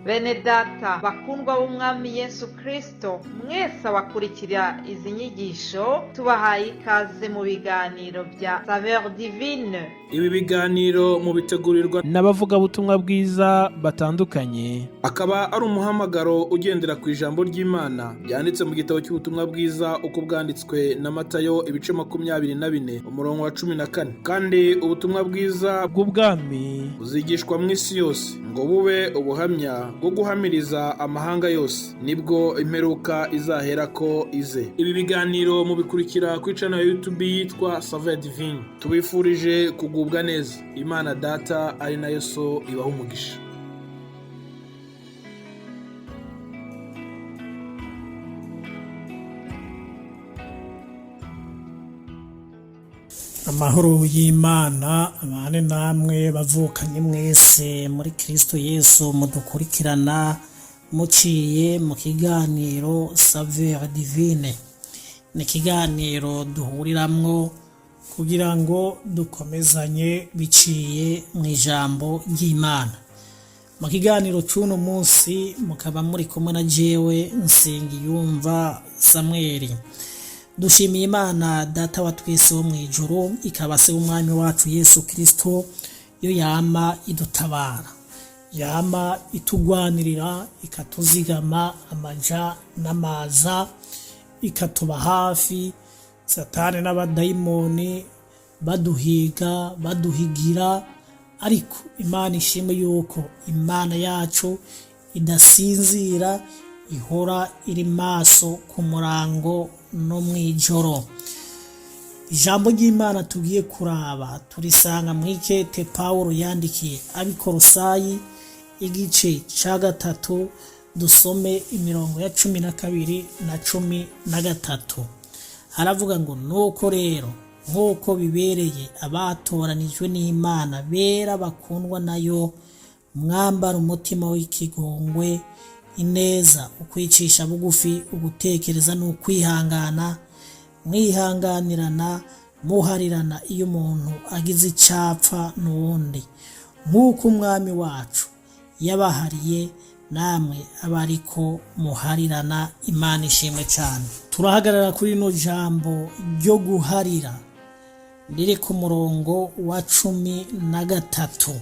Bene data bakundwa b'Umwami Yesu Kristo, mwese abakurikira izi nyigisho, tubahaye ikaze mu biganiro bya Saveur Divine. Ibi biganiro mubitegurirwa n'abavugabutumwa bwiza batandukanye. Akaba ari umuhamagaro ugendera ku ijambo ry'Imana ryanditse mu gitabo cy'ubutumwa bwiza uko bwanditswe na Matayo, ibice 24, umurongo wa 14. Kandi ubutumwa bwiza bw'ubwami buzigishwa mu isi yose ngo bube ubuhamya bwo guhamiriza amahanga yose, nibwo imperuka izaherako ize. Ibi biganiro mubikurikira kuri channel ya YouTube yitwa Saveur Divine. Tubifurije kugubwa neza. Imana Data ari nayo So ibaha umugisha. Amahoro y'Imana abane namwe bavukanye mwese muri Kristo Yesu mudukurikirana muciye mu kiganiro Saveur Divine. Ni ikiganiro duhuriramwo kugira ngo dukomezanye biciye mu ijambo ry'Imana. Mu kiganiro c'uno munsi mukaba muri kumwe na jewe Nsengiyumva Samweli. Dushimiye Imana Data wa twese wo mw'ijuru, ikaba se w'Umwami wacu Yesu Kristo, yo yama idutabara, yama itugwanirira, ikatuzigama amaja n'amaza, ikatuba hafi Satani n'abadayimoni baduhiga, baduhigira. Ariko Imana ishimwe yuko Imana yacu idasinzira, ihora iri maso ku murango no mw'ijoro. Ijambo ry'Imana tugiye kuraba turisanga mw'ikete Pawulo yandikiye Abikorosayi, igice ca 3, dusome imirongo ya 12 na 13. Haravuga ngo: nuko rero nk'uko bibereye abatoranijwe n'Imana bera bakundwa nayo, mwambara umutima w'ikigongwe, ineza, ukwicisha bugufi, ugutekereza n'ukwihangana, mwihanganirana, muharirana iyo umuntu agize icapfa n'uwundi, nk'uko Umwami wacu yabahariye, namwe abariko muharirana. Imana ishimwe cyane. Turahagarara kuri rino jambo ryo guharira riri ku murongo wa 13,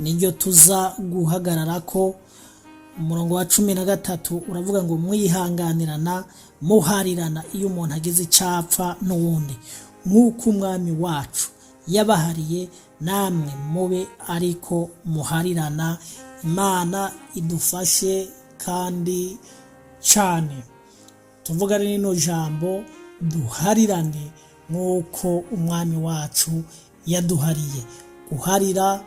niryo tuza guhagarara ko. Umurongo wa 13 uravuga ngo: mwihanganirana, muharirana iyo umuntu agize icapfa n'uwundi, nk'uko Umwami wacu yabahariye, namwe mube ariko muharirana. Imana idufashe kandi cyane. Tuvuga rino jambo duharirane nk'uko Umwami wacu yaduhariye. Guharira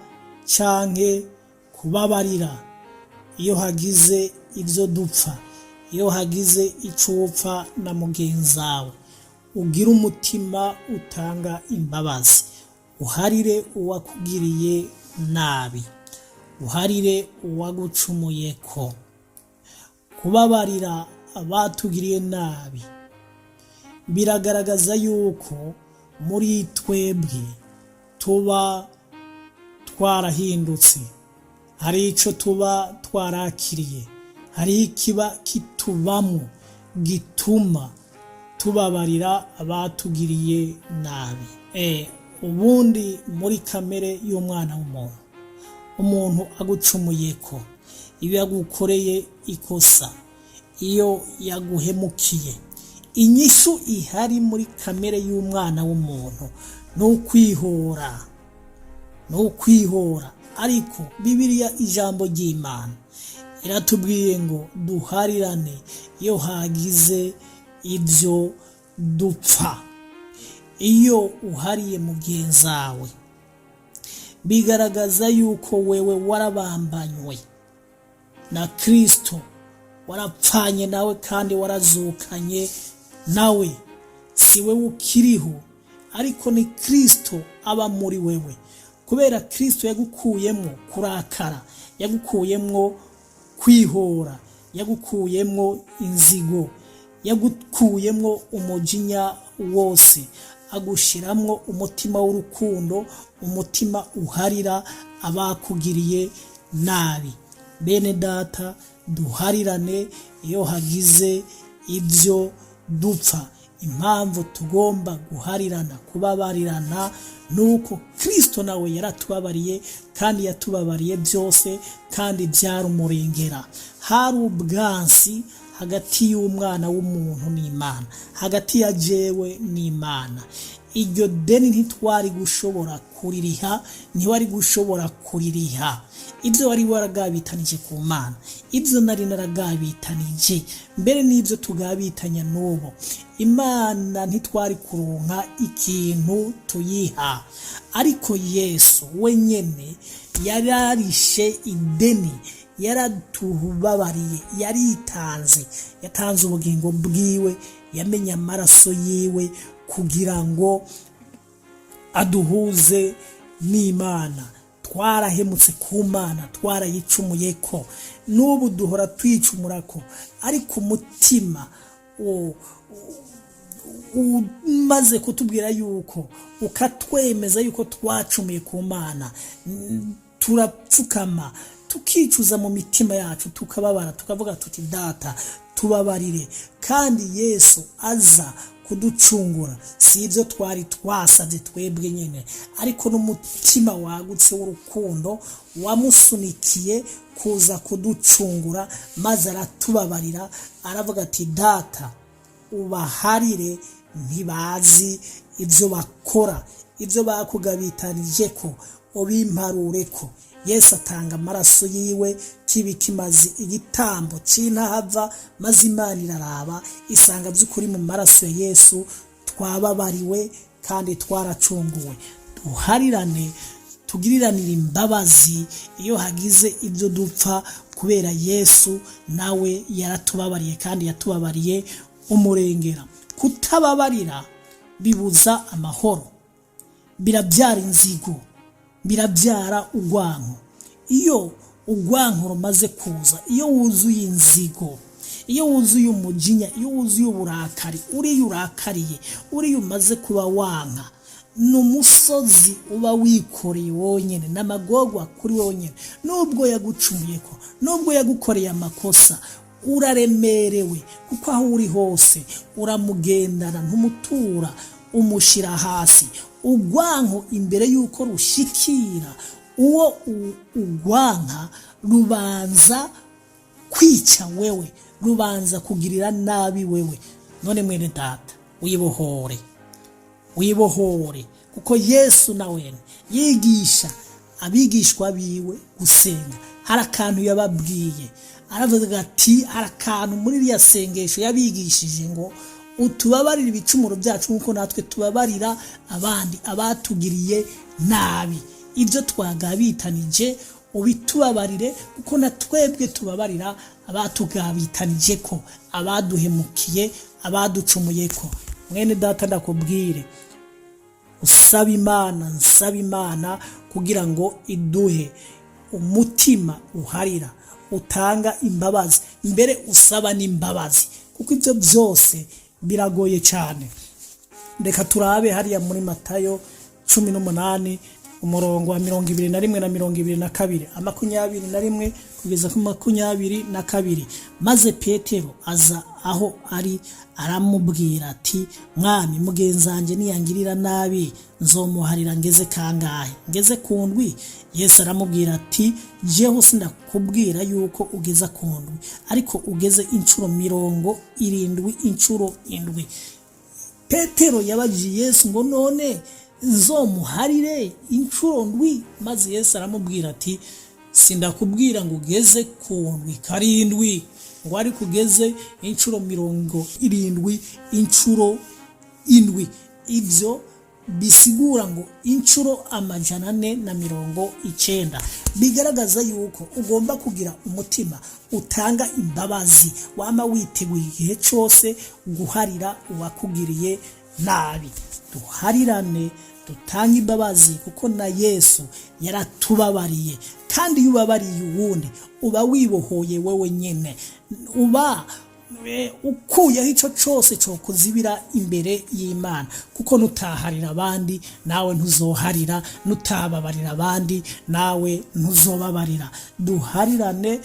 canke kubabarira iyo hagize ibyo dupfa, iyo hagize ico upfa na mugenzawe, ugira umutima utanga imbabazi, uharire uwakugiriye nabi, uharire uwagucumuye. Ko kubabarira abatugiriye nabi biragaragaza yuko muri twebwe tuba twarahindutse, hari ico tuba twarakiriye, hari ikiba kitubamo gituma tubabarira abatugiriye nabi. Ubundi muri kamere y'umwana w'umuntu, umuntu agucumuye ko, iyo yagukoreye ikosa, iyo yaguhemukiye, inyishu ihari muri kamere y'umwana w'umuntu ni ukwihora, ni ukwihora. Ariko Bibiliya, ijambo ry'Imana, iratubwiye ngo duharirane iyo hagize ibyo dupfa. Iyo uhariye mugenzawe bigaragaza yuko wewe warabambanywe na Kristo, warapfanye nawe kandi warazukanye nawe. Si wewe ukiriho, ariko ni Kristo aba muri wewe. Kubera Kristo yagukuyemo kurakara, yagukuyemo kwihora, yagukuyemo inzigo, yagukuyemo umujinya wose, agushiramwo umutima w'urukundo, umutima uharira abakugiriye nabi. Bene data, duharirane iyo hagize ibyo dupfa. Impamvu tugomba guharirana, kubabarirana, nuko Kristo nawe yaratubabariye, kandi yatubabariye byose, kandi byarumurengera. Hari ubwansi hagati y'umwana w'umuntu n'Imana, hagati ya jewe n'Imana. Iryo deni ntitwari gushobora kuririha, ntiwari gushobora kuririha. Ibyo wari waragabitanije ku Mana, ibyo nari naragabitanije mbere, n'ibyo tugabitanya n'ubu, Imana ntitwari kuronka ikintu tuyiha. Ariko Yesu wenyine yararishe ideni, yaratubabariye, yaritanze, yatanze ubugingo bwiwe, yamenye amaraso yiwe kugira ngo aduhuze n'Imana. Twarahemutse ku Mana, twarayicumuye ko n'ubu duhora twicumura ko, ariko umutima umaze kutubwira yuko, ukatwemeza yuko twacumuye ku Mana, turapfukama, tukicuza mu mitima yacu, tukababara, tukavuga tuti: "Data, tubabarire." Kandi Yesu aza kuducungura, si ibyo twari twasabye twebwe nyine, ariko n'umutima wagutse w'urukundo wamusunikiye kuza kuducungura, maze aratubabarira, aravuga ati: "Data, ubaharire, ntibazi ibyo bakora. Ibyo bakugabitanije ko ubimparure ko." Yesu atanga amaraso yiwe kibi kimaze igitambo cy'intahava, maze Imana iraraba isanga by'ukuri mu maraso ya Yesu twababariwe kandi twaracunguwe. Duharirane, tugiriranire imbabazi iyo hagize ibyo dupfa, kubera Yesu nawe yaratubabariye, kandi yatubabariye umurengera. Kutababarira bibuza amahoro, birabyara inzigo, birabyara urwanko. Iyo urwanko rumaze kuza, iyo wuzuye inzigo, iyo wuzuye umujinya, iyo wuzuye uburakari, uriya urakariye, uriya umaze kuba wanka, ni umusozi uba wikoreye wonyine, ni amagorwa kuri wonyine. Nubwo yagucumuye ko, nubwo yagukoreye amakosa, uraremerewe, kuko aho uri hose uramugendana, ntumutura, umushyira hasi. Urwanko imbere y'uko rushikira uwo ugwanka, rubanza kwica wewe, rubanza kugirira nabi wewe. None mwene data, wibohore, wibohore, kuko Yesu nawe yigisha abigishwa biwe gusenga, hari akantu yababwiye. Aravuga ati, hari akantu muri iriya sengesho yabigishije ngo: "Utubabarire ibicumuro byacu nk'uko natwe tubabarira abandi abatugiriye nabi. Ibyo twagabitanije ubitubabarire, kuko na twebwe tubabarira abatugabitanije ko, abaduhemukiye, abaducumuye ko." Mwene data, ndakubwire, usaba Imana, nsaba Imana kugira ngo iduhe umutima uharira, utanga imbabazi, mbere usaba n'imbabazi, kuko ibyo byose biragoye cyane. Reka turabe hariya muri Matayo 18, umurongo wa 21 na 22, 21 kugeza ku 22. Maze Petero aza aho ari, aramubwira ati: "Mwami, mugenzi wanjye niyangirira nabi nzomuharira ngeze kangahe? Ngeze ku ndwi?" Yesu aramubwira ati: "Jeho sindakubwira yuko ugeza ku ndwi, ariko ugeze inshuro 70 inshuro indwi." Petero yabajije Yesu ngo: "None nzomuharire inshuro ndwi?" Maze Yesu aramubwira ati: "Sindakubwira ngo ugeze ku ndwi karindwi, ngo ariko ugeze inshuro 70 inshuro indwi." Ibyo bisigura ngo inshuro 490. Bigaragaza yuko ugomba kugira umutima utanga imbabazi, wama witeguye igihe cyose guharira uwakugiriye nabi. Duharirane, dutange imbabazi, kuko na Yesu yaratubabariye. Kandi iyo ubabariye uwundi, uba wibohoye wowe nyine, uba Ukuyeho icyo cyose cyo kuzibira imbere y'Imana, kuko nutaharira abandi nawe ntuzoharira, nutababarira abandi nawe ntuzobabarira. Duharirane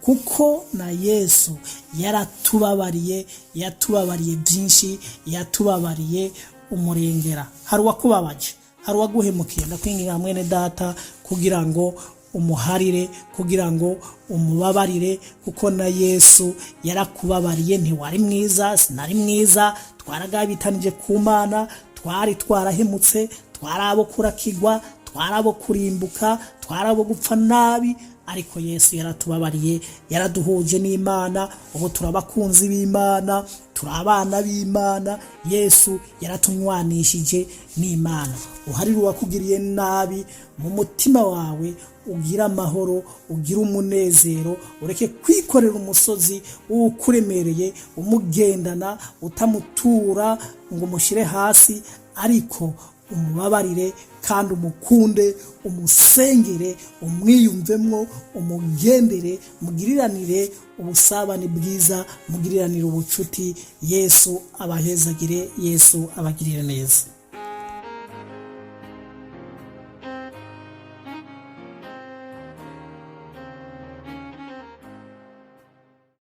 kuko na Yesu yaratubabariye, yatubabariye byinshi, yatubabariye umurengera. Hari uwakubabaje, hari uwaguhemukiye, ndakwinginga mwene data kugira ngo umuharire, kugira ngo umubabarire, kuko na Yesu yarakubabariye. Ntiwari mwiza, sinari mwiza, twaragabitanije ku Mana, twari twarahemutse, twari abo kurakigwa, twari abo kurimbuka, twari abo gupfa nabi, ariko Yesu yaratubabariye, yaraduhuje n'Imana. Ubu turabakunzi b'Imana, turi abana b'Imana. Yesu yaratunywanishije n'Imana. Uharire uwakugiriye nabi mu mutima wawe, ugira amahoro, ugira umunezero, ureke kwikorera umusozi uwukuremereye, umugendana utamutura ngo umushyire hasi, ariko umubabarire kandi umukunde, umusengere, umwiyumvemwo, umugendere, mugiriranire ubusabane bwiza, mugiriranire ubucuti. Yesu abahezagire, Yesu abagirire neza.